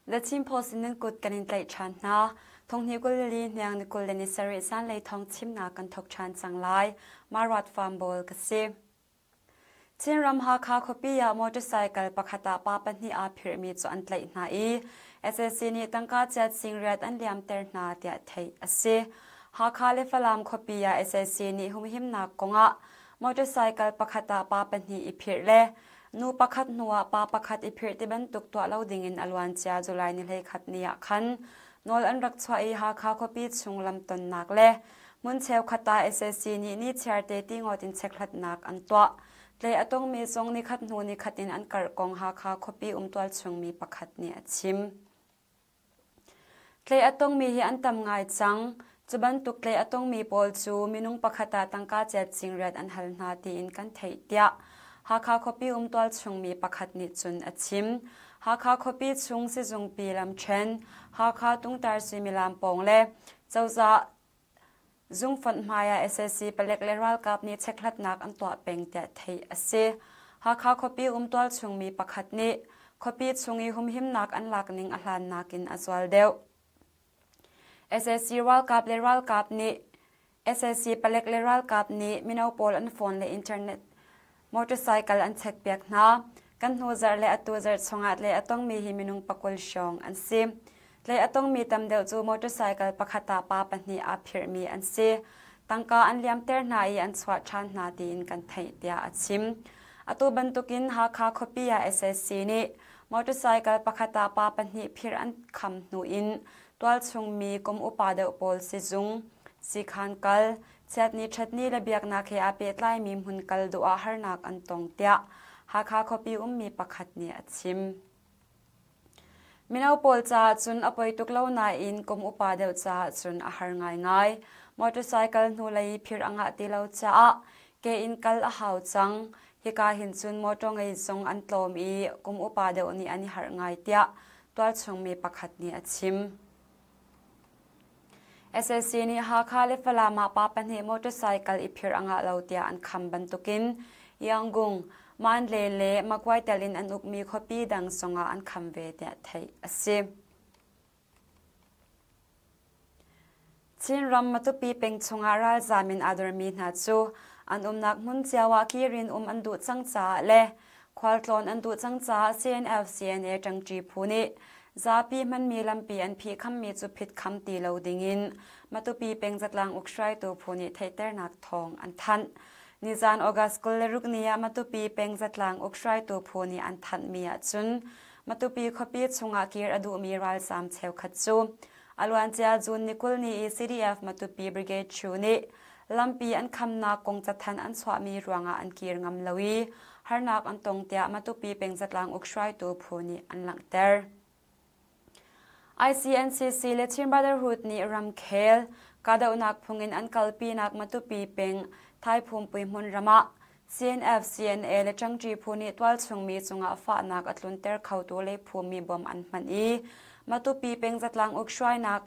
The Chin Post in nan kut kan in tlaih ṭhan hna. Thonghni 24 hniang ni 27 zanlei thawng chimnak kan thawk ṭhan cang lai. Maruat Farm Bawl ka si. Chinram Hakha khuapi ah motorcycle pakhat ah pa pahnih aa phirhmi cu an tlaih hna i sac nih tangka chiat singriat an liamter hna tiah theih a si. Hakha le Falam khuapi ah sac nih humhimnak kongah motorcycle pakhat ah pa pahnih i phirh le nu pakhat hnu ah pa pakhat i phirh ti bantuk tuah lo dingin a luancia July ni 11 ni ah khan nawl an rak chuah i Hakha khuapi chung lamtonnak le Hmun cheukhat ah sac nih nichiarte ti ngawt in chekhlatnak an tuah. Tlei a tongmi zong nikhat hnu nikhat in an karh kong Hakha khuapi um tualchungmi pakhat nih a chim. Tlei a tongmi hi an tam ngai cang. Cu bantuk tlei a tongmi pawl cu minung pakhat ah tangka chiat cingriat an hal hna tiin kan theih tiah Hakha khuapi um tualchungmi pakhat nih cun a chim. Hakha khuapi chung sizungpi lamṭhen, Hakha tungtar suimilam pawng le cozah Zungfonh hmai ah sac palek le ralkap nih chekhlatnak an tuah peng tiah theih a si. Hakha khuapi um tualchungmi pakhat nih khuapi chung i humhimnak an lak ning a hlannak in a zual deuh. Sac ralkap le ralkap nih sac palek le ralkap nih mino pawl an phone le internet motorcycle an chekpiak hna. Kan hnu zarh le atu zarh chungah tlai a tongmi hi minung pakul hrawng an si. Tlai a tongmi tam deuh cu motorcycle pakhat ah pa pahnih aa phirhmi an si. Tangka an liamter hna i an chuah ṭhan hna tiin kan theih tiah a chim. Atu bantukin Hakha khuapi ah sac nih motorcycle pakhat ah pa pahnih phirh an kham hnu in tualchung mi kum upa deuh pawl sizung, siikhan kal, Chiatni ṭhatni le biaknak he aa pehtlaimi hmun kal duh ah harnak an tong tiah Hakha khuapi ummi pakhat nih a chim. Mino pawl caah cun a poi tuk lo nain kum upa deuh caah cun a har ngaingai. Motorcycle hnulei phir a ngah ti lo caah ke in kal a hau cang. Hika hin cun motor ngei zong an tlawm i kum upa deuh nih an i harh ngai tiah tualchungmi pakhat nih a chim. Sac nih Hakha le Falam ah pa pahnih motorcycle i phir a ngah lo tiah an kham bantukin Yangon, Mandalay le Magway tel in an ukmi khuapi dang zongah an kham ve tiah theih a si. Chinram Matupi peng chungah ralzaam in aa dormi hna cu an umnak hmun cio ah kir in um an duh cang caah le khualtlawn an duh cang caah CNF CNA ṭangṭi phu nih Zapi hmanmi lampi an phihkhammi cu phitkham ti lo dingin Matupi peng zatlang uk hruaitu phu nih theihternak thawng an thanh. Nizan August 26 ni ah Matupi peng zatlang uk hruaitu phu nih an thanhmi ahcun Matupi khuapi chungah kir a duhmi ralzaam cheukhat cu a luancia June ni 20 ni i CDF Matupi Brigade Chu nih lampi an khamnak kong cathanh an chuahmi ruangah an kir ngam lo i harnak an tong tiah Matupi peng zatlang uk hruaitu phu nih an langhter. ICNCC le Chin Brotherhood nih ramkhel kahdohnak phung in an kalpinak Matupi peng Thaiphungpui hmun ram ah CNF, CNA le Ṭangṭi phu nih tualchungmi cungah fahnak a tlunter khotu le phumi bom an hman i Matupi peng zatlang uk hruainak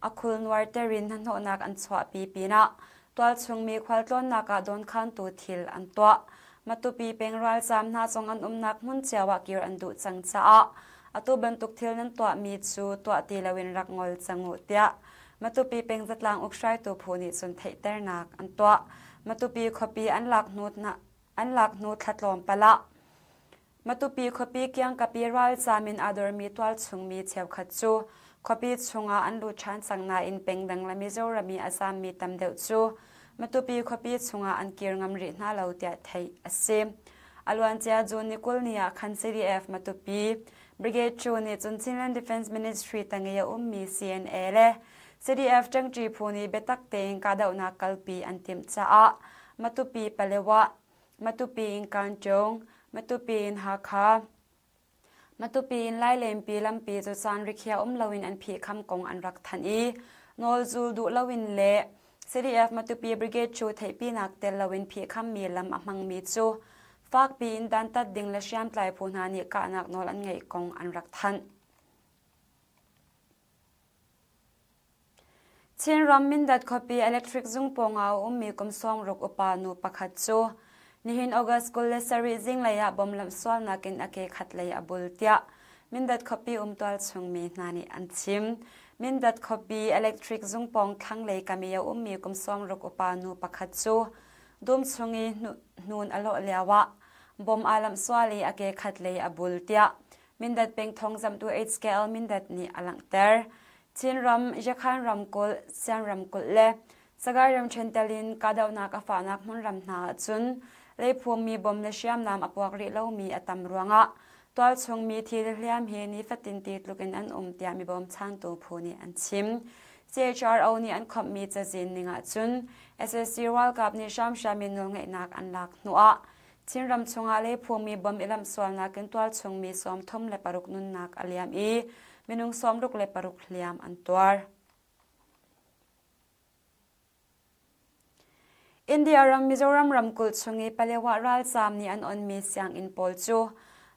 a khulnuarter in hnahnawhnak an chuahpi pinah tualchungmi khualtlawnnak ah dawnkhantu thil an tuah. Matupi peng ralzaam hna zong an umnak hmun cio ah kir an duh cang caah atu bantuk thil nan tuahmi cu tuah ti loin rak ngol cang u tiah Matupi peng zatlang uk hruaitu phu nih cun theihternak an tuah. Matupi khuapi an lak hnu an lak hnu thla tlawmpal ah Matupi khuapi kiangkap i ralzaam in aa dormi tualchungmi cheukhat cu khuapi chungah an lut ṭhan cang nain pengdang le Mizoram i a zaammi tam deuh cu Matupi khuapi chungah an kir ngam rih hna lo tiah theih a si. A luancia June ni 20 ni ah khan CDF Matupi Brigade 2 nih cun Chinland Defense Ministry tang i a ummi CNA le CDF ṭangṭi phu nih biatak tein kahdohnak kalpi an timh caah Matupi Palewa Matupi in Kanchung, Matupi in Hakha, Matupi in Lailenpi lampi cu caan rikhiah um loin an phihkham kong an rak thanh i nawlzul duh loin le CDF Matupi Brigade cu theihpinak tel loin phihkhammi lam a hmangmi cu fakpi in dantat ding le hriamtlai phu hna nih kahnak nawl an ngeih kong an rak thanh. Chinram Mindat khuapi electric zung pawngah a ummi kum 60 upa nu pakhat cu nihin August 27 zinglei ah bomb lamh sualnak in a ke khatlei a bul tiah Mindat khuapi um tualchung mi hna nih an chim. Mindat khuapi electric zung pawng thlanglei kam i a ummi kum 60 upa nu pakhat cu dum chung i hnun a lawh lioah bom aa lamh sual i a ke khatlei a bul tiah Mindat peng thawngzamhtu HKL Mindat nih a langhter. Chinram, Yakhan ramkulh, Sian ramkulh le Sagaing ramṭhen tel in kahdohnak a fahnak hmunram hna ahcun leiphummi bom le hriamnam a puak rih lomi a tam ruangah tualchung mi thi le hliam hi nifatin ti tluk in an um tiah mi bawmchantu phu nih an chim. CHRO nih an khawmhmi cazin ning ahcun SSC ralkap nih hramhram in nawlngeihnak an lak hnuah Chinram chungah leiphummi bom i lamhsualnak in tualchung mi 36 nunnak a liam i minung 66 hliam an tuar. India ram Mizoram ramkulh chung i Palewa ralzaam nih an onmi sianginn pawl cu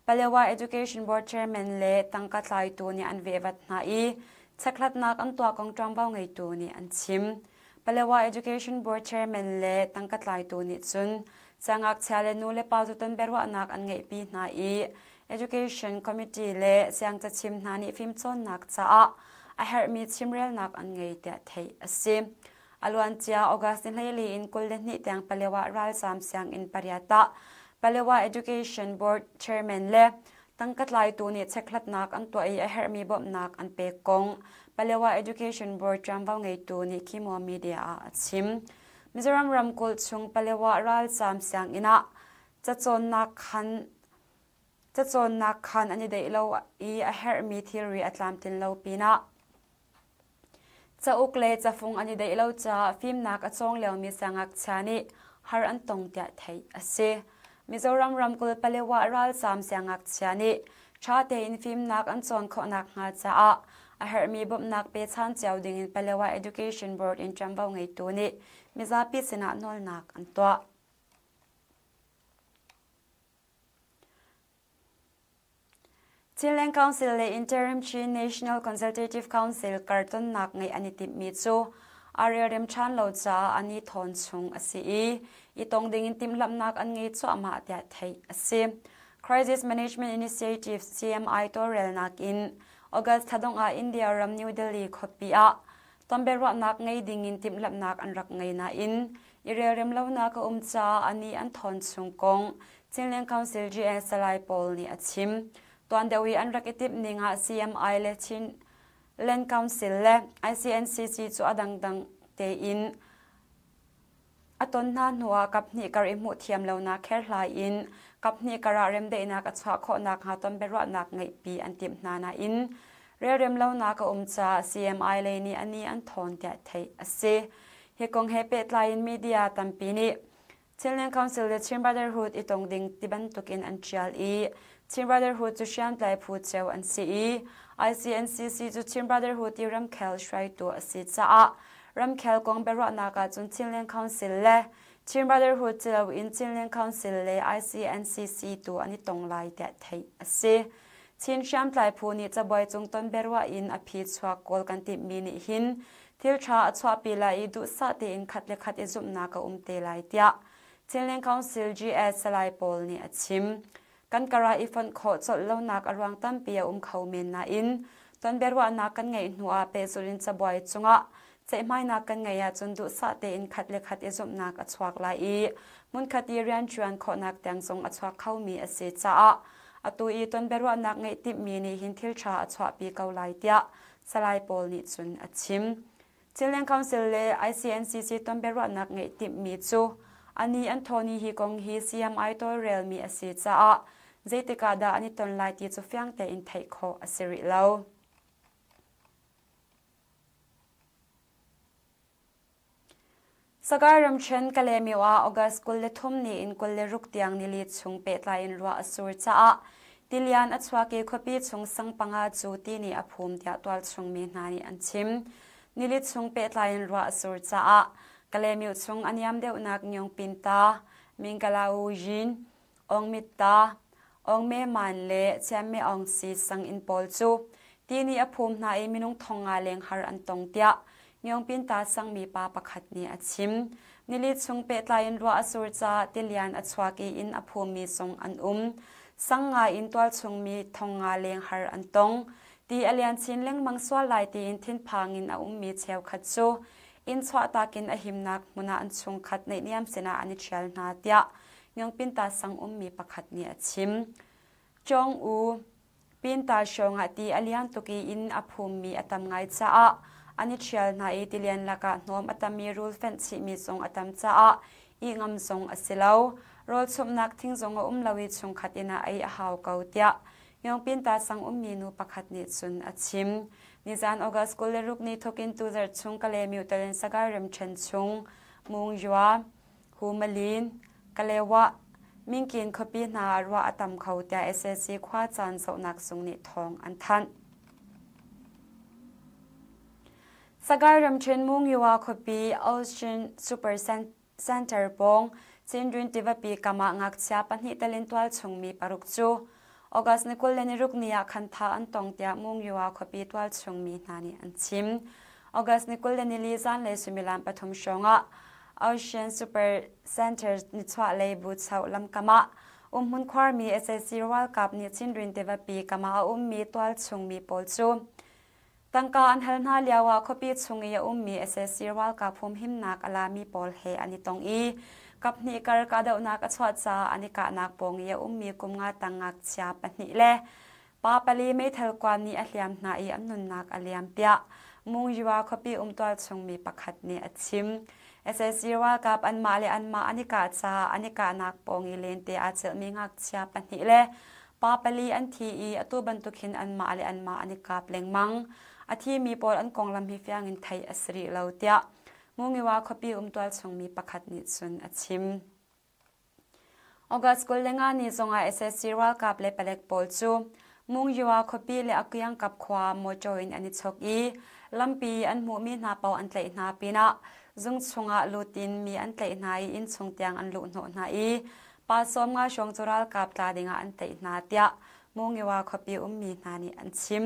Palewa Education Board Chairman le tangka tlaitu nih an vehvat hna i chekhlatnak an tuah kong ṭuanvo ngeitu nih an chim. Palewa Education Board Chairman le tangka tlaitu nih cun siangngakchia le nulepa cu ton biaruahnak an ngeihpi hna i Education Committee le siangcachim hna nih fimcawnnak caah a herhmi chimrelnak an ngei tiah theih a si. A luancia August ni 14 in 22 tiang Palewa ralzaam sianginn pariat ah Palewa Education Board Chairman le tangka tlaitu nih chekhlatnak an tuah i a herhmi bawmhnak an pek kong Palewa Education Board ṭuanvo ngeitu nih Khimo Media ah a chim. Mizoram ramkulh chung Palewa ralzaam sianginn ah cacawnnak khan Cacawnnak khaan an i deih lo i a herhmi thilri a tlamtlin lo pinah cauk le cafung an i deih lo caah fimnak a cawng liomi siangngakchia nih har an tong tiah theih a si. Mizoram ramkulh Palewa ralzaam siangngakchia nih ṭha tein fimnak an cawn khawh nakhnga caah a herhmi bawmhnak pechan cio dingin Palewa Education Board in ṭuanvo ngeitu nih mizapi sinah nawlnak an tuah. Chinland Council le Interim Chin National Consultative Council kartonnak ngeih an i timhmi cu aa relrem ṭhan lo caah an i thawn chung a si i i tong dingin timhlamhnak an ngei cuahmah tiah theih a si. Crisis Management Initiative CMI tawlrelnak in August thla dongh ah India ram New Delhi khuapi ah tonbiaruahnak ngei dingin timhlamhnak an rak ngei nain i relrem lonak a um caah anih an thawn chung kong Chinland Council GN Salai Paul nih a chim. Tuan deuh i an rak i timh ning ah CMI le Chinland Council le ICNCC cu a dangdang tein a ton hna hnuah kaphnih kar i hmuh thiam lonak kherhlai in kaphnih kar ah remdaihnak a chuah khawh nakhnga ton biaruahnak ngeihpi an timh hna nain relrem lonak a um caah CMI lei nih a ni an thawn tiah theih a si. Hi kong he pehtlai in media tampi nih Chinland Council le Chin Brotherhood i tong ding ti bantuk in an ṭial i Chin Brotherhood cu hriamtlai phu cio an si i ICNCC cu Chin Brotherhood i ramkhel hruaitu a si caah ramkhel kong biaruahnak ahcun Chinland Council le Chin Brotherhood si loin Chinland Council le ICNCC tu an i tong lai tiah theih a si. Chin hriamtlai phu nih cabuai cung ton biaruah in a phi chuak kawl kan timhmi nih hin thil ṭha a chuahpi lai i duhsah tein khat le khat i zumhnak a um te lai tiah Chinland Council GS Salai Paul nih a chim. Kan karah i fonh khawh colh lonak a ruang tampi a um kho men nain ton biaruahnak kan ngeih hnu ah pehzulh in cabuai cungah ceihmainak kan ngeih ahcun duhsah tein khat le khat i zumhnak a chuak lai i hmunkhat i rianṭuan khawhnak tiang zong a chuak khomi a si caah atu i ton biaruahnak ngeih timhmi nih hin thil ṭha a chuahpi ko lai tiah Salai Paul nih cun a chim. Chinland Council le ICNCC ton biaruahnak ngeih timhmi cu ani an thawni hi kong hi CMI tawlrelmi a si caah zeitik ah dah an i ton lai ti cu fiang tein theih khawh a si rih lo. Sagaing ramṭhen Kalaymyo ah August 23 ni in 26 tiang nili chung pehtlai in ruah a sur caah tilian a chuak i khuapi chung sang panga cu ti nih a phum tiah tualchung mi hna nih an chim. Nili chung pehtlai in ruah a sur caah Kalaymyo chung a niam deuhnak Nyongpinta, Mingkalau Yin, Aungmitta, Aungmeman le Chianmeaungsi sanginn pawl cu ti nih a phum hna i minung thong nga leng har an tong tiah Myongpinta sangmi pa pakhat nih a chim. Nili chung pehtlai in ruah a sur caah tilian a chuak i inn a phummi zong an um. Sang ngai in tualchung mi 5,000 leng har an tong. Ti a lian chin lengmang sual lai tiin thinphang in a ummi cheukhat cu inn chuahtak in a himnak hmun ah an chungkhat naihniam sinah an i ṭhial hna tiah Myongpinta sang ummi pakhat nih a chim. Chong U Pinta hrawng ah ti a lian tuk i inn a phummi a tam ngai caah an i ṭhial hna i tilian lakah hnawm a tam i rul fenh chihmi zong a tam caah ih ngam zong a si lo. Rawl chumhnak thing zong a um lo i chungkhat inn ah ei a hau ko tiah Myongpinta sang ummi nu pakhat nih cun a chim. Nizan August 26 ni thawk in tuzarh chung Kalaymyo Talin Sagai ramṭhen chung Mungyua, Humalin, Kalewa, Mingkin khuapi hna ah ruah a tam kho tiah sac khuacaan zohnak zung nih thawng an thanh. Sagai ramṭhen Mungyua khuapi Ocean Super Center pawng Chindwin tivapi kam ah ngakchia pahnih telin tualchung mi paruk cu August ni 26 ni ah khan thah an tong tiah Mungyua khuapi tualchung mi hna nih an chim. August ni 24 zanlei suimilam 3 hrawng ah Ocean Super Center nichuahlei Buchoh lamkam ah umhmun khuarmi sac ralkap nih Chindwin tivapi kam ah a ummi tualchung mi pawl cu tangka an hal hna lio ah khuapi chung i a ummi sac ralkap humhimnak a lami pawl he an i tong i kaphnih kar kahdohnak a chuah caah an i kahnak pawng i a ummi kum nga tang ngakchia pahnih le Pa pali meithal kuan nih a hliam hna i an nunnak a liam tiah Mungyua khuapi um tualchung mi pakhat nih a chim. Sac ralkap anmah le anmah an i kah caah an i kahnak pawng i lente aa celhmi ngakchia pahnih le pa pali an thi i atu bantuk hin anmah le anmah an i kap lengmang. A thimi pawl an konglam hi fiang in theih a si rih lo tiah Mungyua khuapi um tualchung mi pakhat nih cun a chim. August 25 ni zongah sac ralkap le palek pawl cu Mungyua khuapi le a kiangkap khua mawṭaw in an i chok i lampi an hmuhmi hna paoh an tlaih hna pinah zung chungah lut in mi an tlaih hna i innchung tiang an luhhnawh hna i pa 50 hrawng cu ralkap tla dingah an tlaih hna tiah Mungyua khuapi ummi hna nih an chim.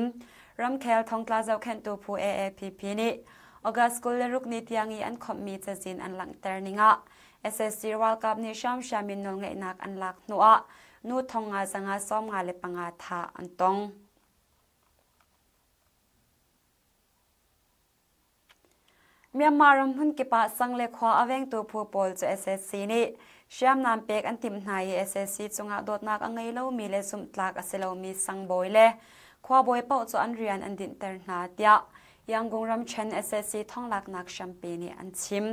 Ramkhel thongtla zohkhenhtu phu AAPP nih August 26 ni tiang i an khawmhmi cazin an langhter ning ah Sac ralkap nih hramhram in nawlngeihnak an lak hnuah nu 500 595 thah an tong. Myanmar ram hmunkip ah sang le khua a vengtu phu pawl cu sac nih hriamnam pek an timh hna i sac cungah dawtnak a ngei lomi le zumhtlak a si lomi sangbawi le khuabawi paoh cu an rian an dinhter hna tiah Yangon ramṭhen sac thonglaknak hrampi nih an chim.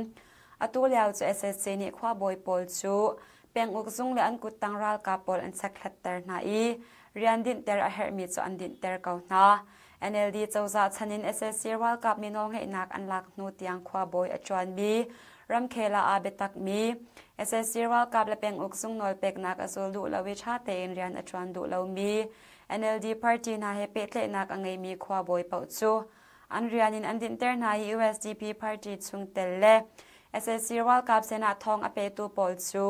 Atu lio cu sac nih khuabawi pawl cu penguk zung le an kuttang ralkap pawl an chekhlatter hna i rian dinhter a herhmi cu an dinhter ko hna. NLD cozah chan in sac ralkap mi nawlngeihnak an lak hnu tiang khuabawi a ṭuanmi, ramkhel ah aa biatakmi, sac ralkap le penguk zung nawlpeknak a zul duh lo i ṭha tein rian a ṭuan duh lomi NLD party hna he pehtlaihnak a ngeimi khuabawi paoh cu An rian in an dinhter hna i usdp party chungtel le sac ralkap sinah thawng a petu pawl cu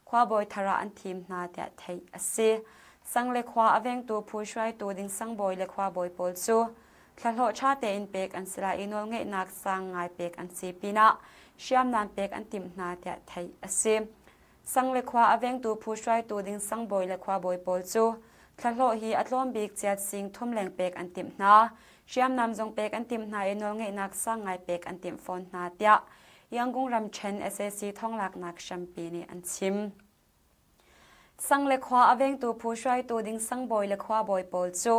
khuabawi thar ah an thim hna tiah theih a si. Sang le khua a vengtu phu hruaitu ding sangbawi le khuabawi pawl cu thlahlawh ṭha tein pek an si lai i nawlngeihnak sang ngai pek an si pinah hriamnam pek an timh hna tiah theih a si. Sang le khua a vengtu phu hruaitu ding sangbawi le khuabawi pawl cu thlahlawh hi a tlawm bik chiat sing thum leng pek an timh hna. Hriamnam zong pek an timh hna i nawlngeihnak sang ngai pek an timh fawn hna tiah Yangon ramṭhen sac thonglaknak hrampi nih an chim. Sang le khua a vengtu phu hruaitu ding sangbawi le khuabawi pawl cu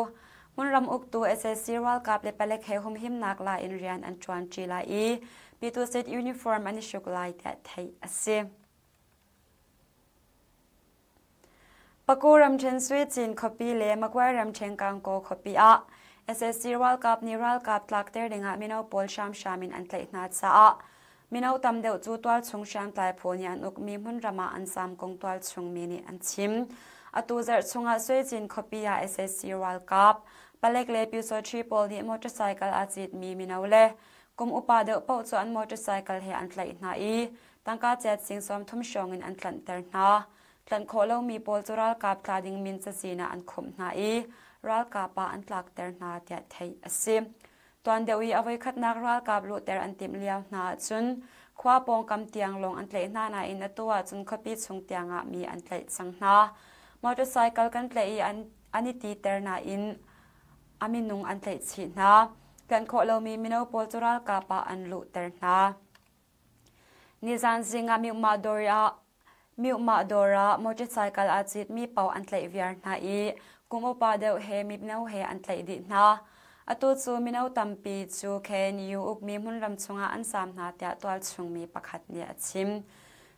hmunram uktu sac ralkap le palek he humhimnak la in rian an ṭuanṭi lai i Pyitusit uniform an i hruk lai tiah theih a si. Paku ramṭhen Suicin khuapi le Magway ramṭhen Kangkaw khuapi ah sac ralkap nih ralkap tlakter dingah mino pawl hramhram in an tlaih hna caah mino tam deuh cu tualchung hriamtlai phu nih an ukmi hmunram ah an zaam kong tualchung mi nih an chim. Atu zarh chungah Suicin khuapi ah sac ralkap, palek le pyusawṭhi pawl nih motorcycle aa citmi mino le kum upa deuh paoh cu an motorcycle he an tlaih hna i Tangka cet sing 30 hrawng in an tlanhter hna. Tlanh khawh lomi pawl cu ralkap tla ding min cazin ah an khumh hna i ralkap ah an tlakter hna tiah theih a si. Tuan deuh i a voikhatnak ralkap luhter an timh lio hna ahcun khua pawngkam tiang lawng an tlaih hna nain atu ahcun khuapi chung tiangah mi an tlaih cang hna. Motorcycle kan tlaih i an i titer nain a minung an tlaih chih hna. Tlanh khawh lomi mino pawl cu ralkap ah an luhter hna. Nizan zing ah Myuhmah dawr ah motorcycle aa citmi paoh an tlaih viar hna i kum upa deuh he mino he an tlaih dih hna. Atu cu mino tampi cu KNU ukmi hmunram chungah an saam hna tiah tualchung mi pakhat nih a chim.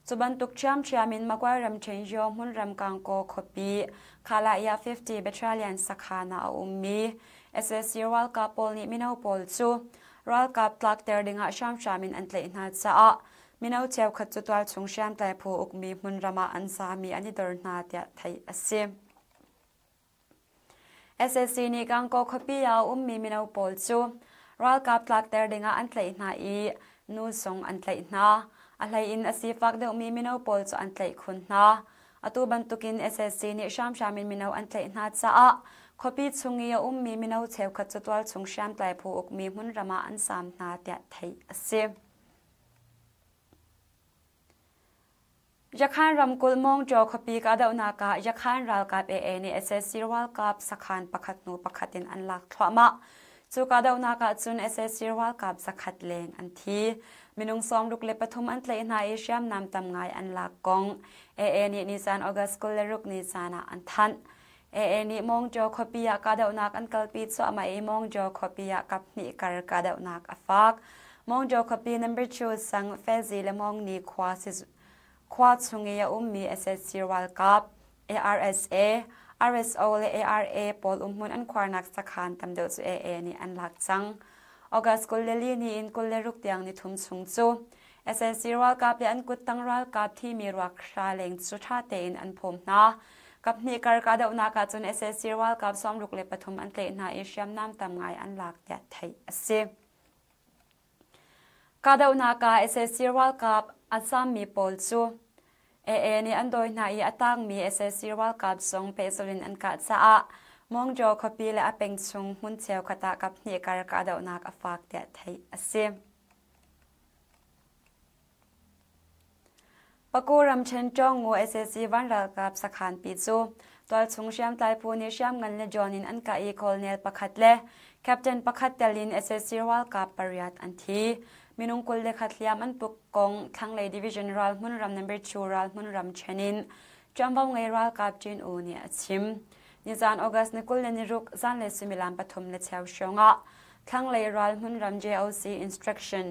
Cu bantuk ṭhiamṭhiam in Magway ramṭhen Yaw hmunram Kangkaw khuapi Khalaya 50 Battalion sakhan ah a ummi sac ralkap pawl nih mino pawl cu ralkap tlakter dingah hramhram in an tlaih hna caah Mino cheukhat cu tualchung hriamtlai phu ukmi hmunram ah an zami an i dor hna tiah theih a si. Sac nih Gangaw khuapi ah a ummi mino pawl cu ralkap tlakter dingah an tlaih hna i nu zong an tlaih hna. A hleiin a sifak deuhmi mino pawl cu an tlaih khun hna. Atu bantukin sac nih hramhram in mino an tlaih hna caah khuapi chung i a ummi mino cheukhat cu tualchung hriamtlai phu ukmi hmunram ah an saam hna tiah theih a si. Yakhan ramkulh Mawngṭaw khuapi kahdohnak ah Yakhan ralkap AA nih sac ralkap sakhan pakhat hnu pakhat in an lak thluahmah. Cu kahdohnak ah cun sac ralkap zakhat leng an thi. Minung 63 an tlaih hna i hriamnam tam ngai an lak kong AA nih nisan August 26 ni caan ah an thanh. AA nih Mawngṭaw khuapi ah kahdohnak an kalpi cuahmah i Mawngṭaw khuapi ah kaphnih kar kahdohnak a fak. Mawngṭaw khuapi number 2 sang Fezi le Mawngni khua khua chung i a ummi sac ralkap ARSA, RSO le ARA pawl umhmun an khuarnak sakhan tam deuh cu AA nih an lak cang. August 24 ni in 26 tiang ni thum chung cu sac ralkap le an kuttang ralkap thimi ruak hra leng cu ṭha tein an phawm hna. Kaphnih kar kahdohnak ah cun sac ralkap 63 an tlaih hna i hriamnam tam ngai an lak tiah theih a si. Kahdohnak ah sac ralkap a zaammi pawl cu AA nih an dawi hna i a tangmi sac ralkap zong pehzulh in an kah caah Mawngjaw khuapi le a peng chung hmun cheukhat ah kaphnih kar kahdohnak a fak tiah theih a si. Paku ramṭhen Ṭawngngu sac van ralkap sakhanpi cu tualchung hriamtlai phu nih hriamngan le drone in an kah i colonel pakhat le captain pakhat tel in sac ralkap pariat an thi. Minung 21 hliam an puk kong thlanglei division ralhmun ram number 2 ralhmun ramṭhen in ṭuanvo ngei ralkap Chin U nih a chim. Nizan August ni 26 zanlei suimilam 3:15 hrawng ah thlanglei ralhmun ram JOC instruction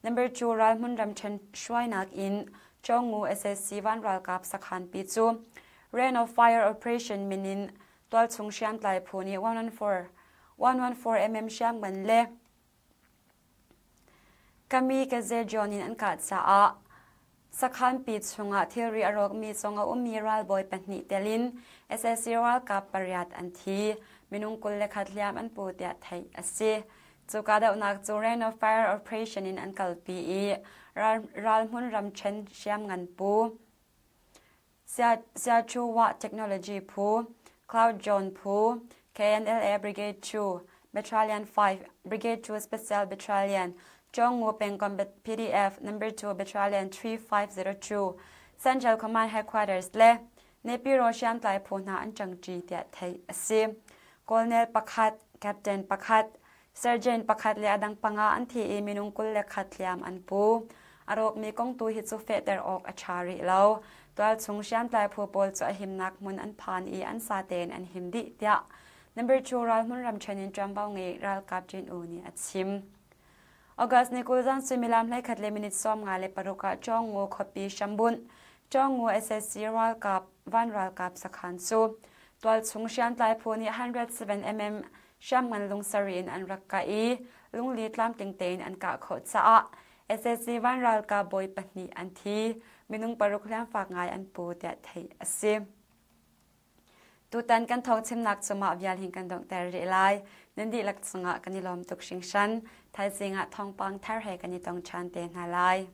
Number 2 ralhmun ramṭhen hruainak in Chawngu sac van ralkap sakhanpi cu Rain of Fire Operation min in tualchung hriamtlai phu nih 114 114 mm hriamngan le Kamikaze drone in an kah caah sakhanpi chungah thilri a rawkmi zong a ummi ralbawi pahnih tel in sac ralkap pariat an thi. Minung 21 hliam an pu tiah theih a si. Cu kahdohnak cu Rain of Fire Operation in an kalpi i ralhmun ramṭhen hriamngan pu Siachuwa Technology phu, Cloud Zone phu, KNLA Brigade 2, Battalion 5, Brigade 2 Special Battalion, Chawngngu pengkomh PDF Number 2 Battalion 3502, Central Command Headquarters le Nepiro hriamtlai phu hna an ṭangṭi tiah theih a si. Colonel pakhat, captain pakhat, sergeant pakhat le a dang panga an thi i minung 21 hliam an pu. A rawkmi kong tu hi cu fehter awk a ṭha rih lo. Tualchung hriamtlai phu pawl cu a himnak hmun an phan i an sa tein an him dih tiah number 2 ralhmun ramṭhen in ṭuanvo ngei ralkap Ṭin U nih a chim. August ni 20 zan suimilam 11 le minute 56 ah Chawngngu khuapi hrambunh Chawngngu sac ralkap van ralkap sakhan cu tualchung hriamtlai phu nih 107 mm hriamngan lungsarih in an rak kah i lungli tlamtling tein an kah khawh caah sac van ralkap bawi pahnih an thi. Minung paruk hliamfak ngai an pu tiah theih a si. Tutan kan thawngchimnak cu mah vial hin kan donghter rih lai. Nan dihlak cungah kan i lawm tuk hringhran. Thaizing ah thawngpang thar he kan i tong ṭhan te hna lai.